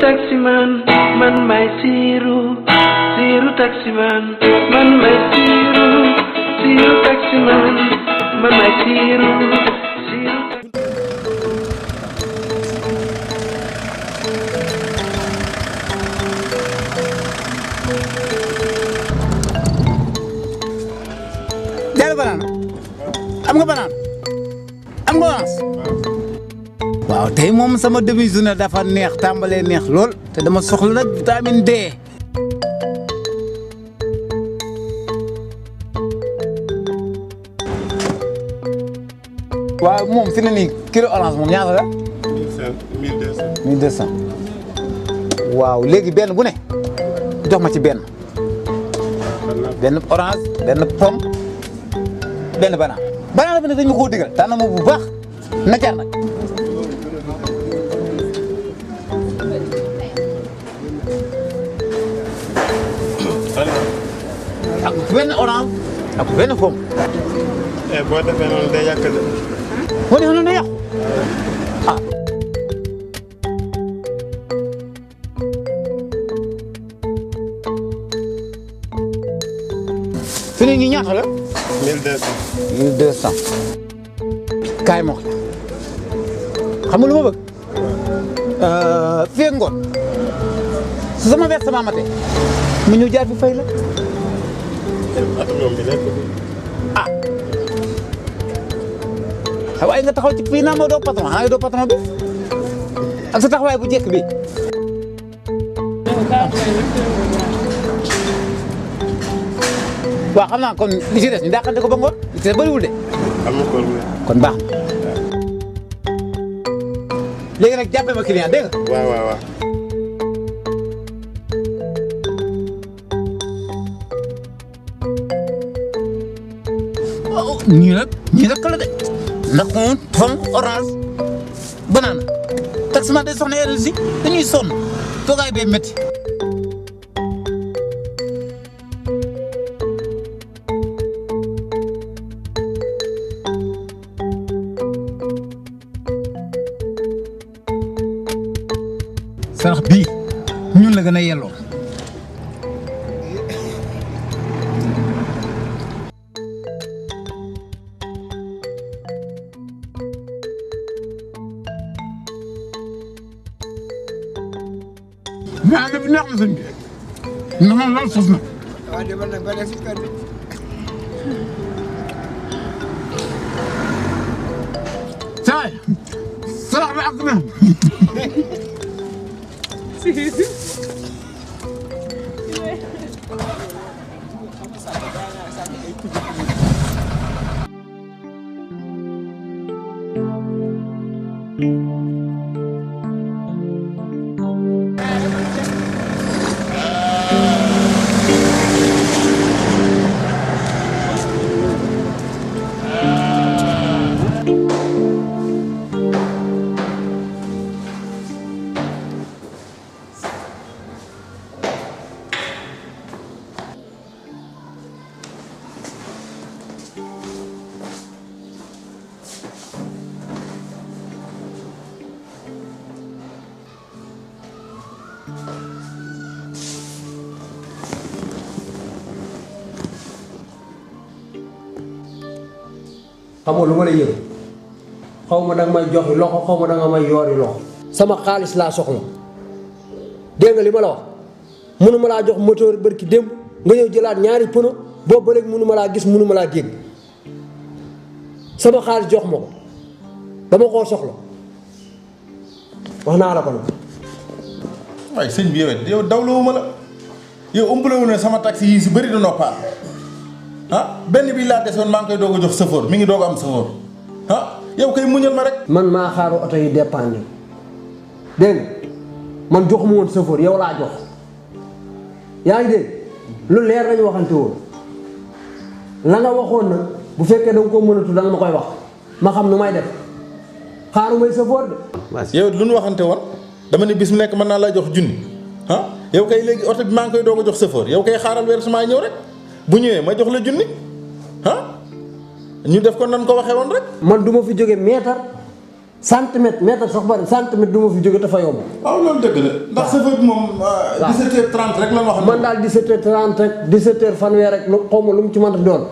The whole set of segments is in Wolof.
taximan, man may siru taximan, man may siru taximan, man may siru. Jël banaan am nga banaan am nga orange waaw tey moom sama demi journée dafa neex tàmbalee neex lool te dama soxla nag vitamine D. waaw moom fi ne nii kilo orange moom ñaata la. 1200. 1200. waaw léegi benn bu ne jox ma ci benn orange benn pomme benn banaan banaan bi nag dañ ma koo digal tànn ma bu baax na jar nag. ak benn orange ak benn pomme. boo defee noonu day yàq de. boo defee noonu day yàqu ah. fi ne nii ñaata la. 1200. 1200. kaay ma wax la xam nga lu ma bëgg. fii ak ngoon su sama versement matee mu ñëw jaar fi fay la. ah. waaye nga taxaw ci fii naa ma doo patron xanaa doo patron bi ak sa taxawaay bu njëkk bi. waaw xam naa kon li ci des ñu dàqante ko ba ngoon li ci des bëriwul de. am na kon baax na. léegi nag jàppee ma client dégg nga. waaw. ñii nag kala de ndax moom pomme orange banana taximan day soxna yeneen si dañuy sonn toogaay bee métti. sarax bii ñun la gën a yelloo. maa ngi fi neex na sëñ bi ndax man lan sos na. waaw demal nag ba nekk si kër bi. saa yi sarax bi àgg na. xam nga lu ma lay yëg xaw ma danga may joxi loxo xaw ma danga may yoori loxo sama xaalis laa soxla dégg nga li ma la wax mënuma laa jox moteur bërki démb nga ñëw jëlaat ñaari pneu boobu ba léegi mënuma laa gis mënuma laa dégg sama xaalis jox ma ko dama koo soxla wax naa la ko nag. waaye sëñ bi yow dawlawuma la yow umpalewu ne sama taxi yi si bëri du noppal benn bi laa desoon maa ngi koy doog a jox chauffeur mi ngi doog a am chauffeur yow kay muñal ma rek. man maa xaaru oto yi dépanne dégg nga man joxuma woon chauffeur yow laa jox yaa ngi dégg lu leer lañu waxante woon la nga waxoon nag bu fekkee da nga ko mënatu da nga ma koy wax ma xam nu may def xaaru may chauffeur de. yow lu nu waxante woon dama ne bis mu nekk mën naa laa jox junni yow kay léegi oto bi maa ngi koy doog a jox chauffeur yow kay xaaral versement ñëw rek bu ñëwee ma jox la junni ñu def ko nan ko waxee woon rek. man du ma fi jóge meetar centimètre mètre sax bari centimètre du ma fi jóge dafa yomb. waaw loolu dëgg la ndax chauffeur bi moom 17h30 rek la wax. man daal 17h30 rek 17h fanweer rek lu xaw ma lu mu ci mën a doon.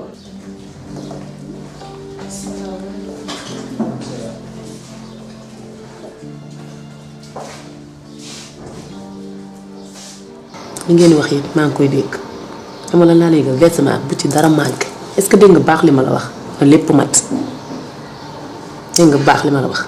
li ngeen wax yëpp maa ngi koy dégg xam nga lan laa lay gën versement bu ci dara manqué est-ce que dégg nga baax li ma la wax na lépp mat dégg nga baax li ma la wax.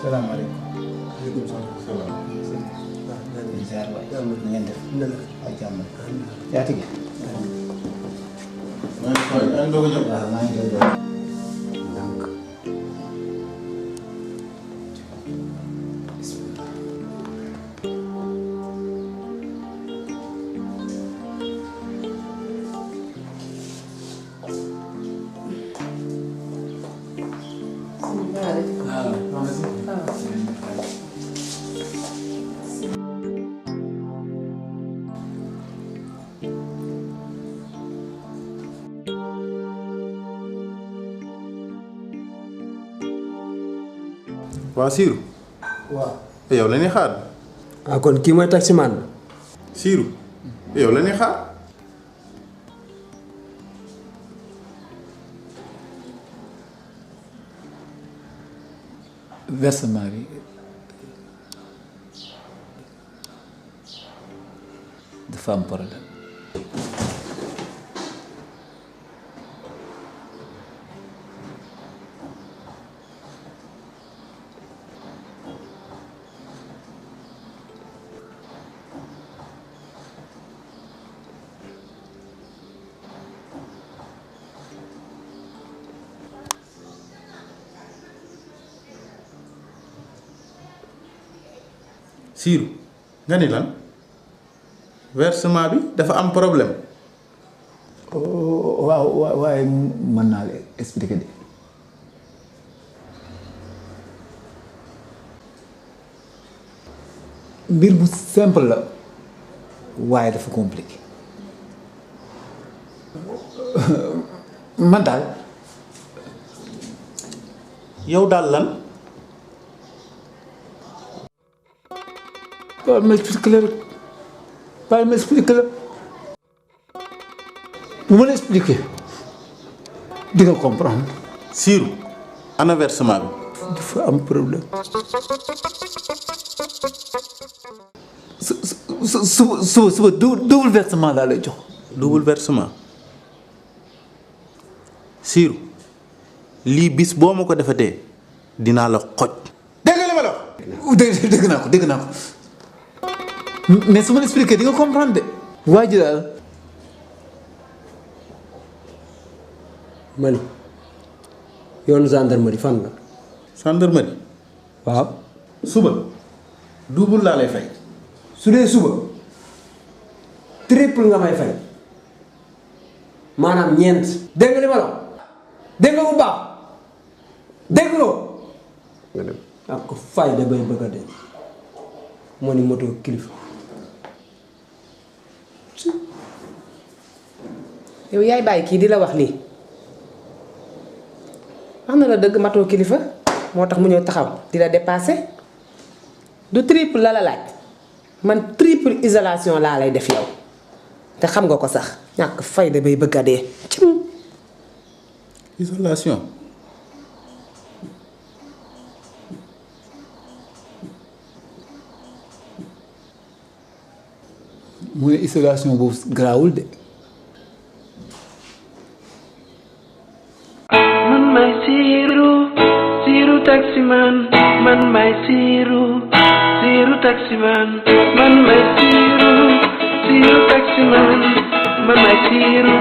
salaamaaleykum. waaleykum salaam. ziar waay. na ngeen def. ay jàmm. yaa tigi. maa ngi doog a ñëw. waaw maa ngi doog a ñëw. waa Siiru. waaw. yow la ñuy xaar. ah kon kii mooy taximaan bi. Siiru. yow la ñuy xaar. versement bi dafa am problème. Siiru nga ni lan versement bi dafa am problème. waaw waaye mën naa la expliquer de. mbir bu simple la waaye dafa compliqué. man daal. yow daal lan. waaw ma expliqué la rek waaye ma expliqué la bu ma la expliqué di nga comprendre. Siiru ana versement bi. dafa am problème. suba double versement laa lay jox. double versement. Siiru lii bis boo ma ko defatee dinaa la xoj. dégg nga li ma la wax. dégg naa ko mais su ma la expliqué di nga comprendre de. waa ji daal. mani yoonu gendarmerie fan la. gendarmerie. waaw. suba double laa lay fay. su dee suba triple nga may fay maanaam ñeent. dégg nga li ma la wax dégg nga bu baax dégg nga nga dem ak ko fay da bay bëgg a dee moo ni moto kilifa. yow yaay bàyyi kii di la wax lii wax na la dëgg matoo kilifa moo tax mu ñëw taxaw di la dépassé du triple la la laaj man triple isolation laa lay def yow te xam nga ko sax ñàkk fayda bay bëgg a dee. isolation. mu ne isolation boobu garaawul de. man may siiru taximan man may siiru taximan man may siiru taximan man may siiru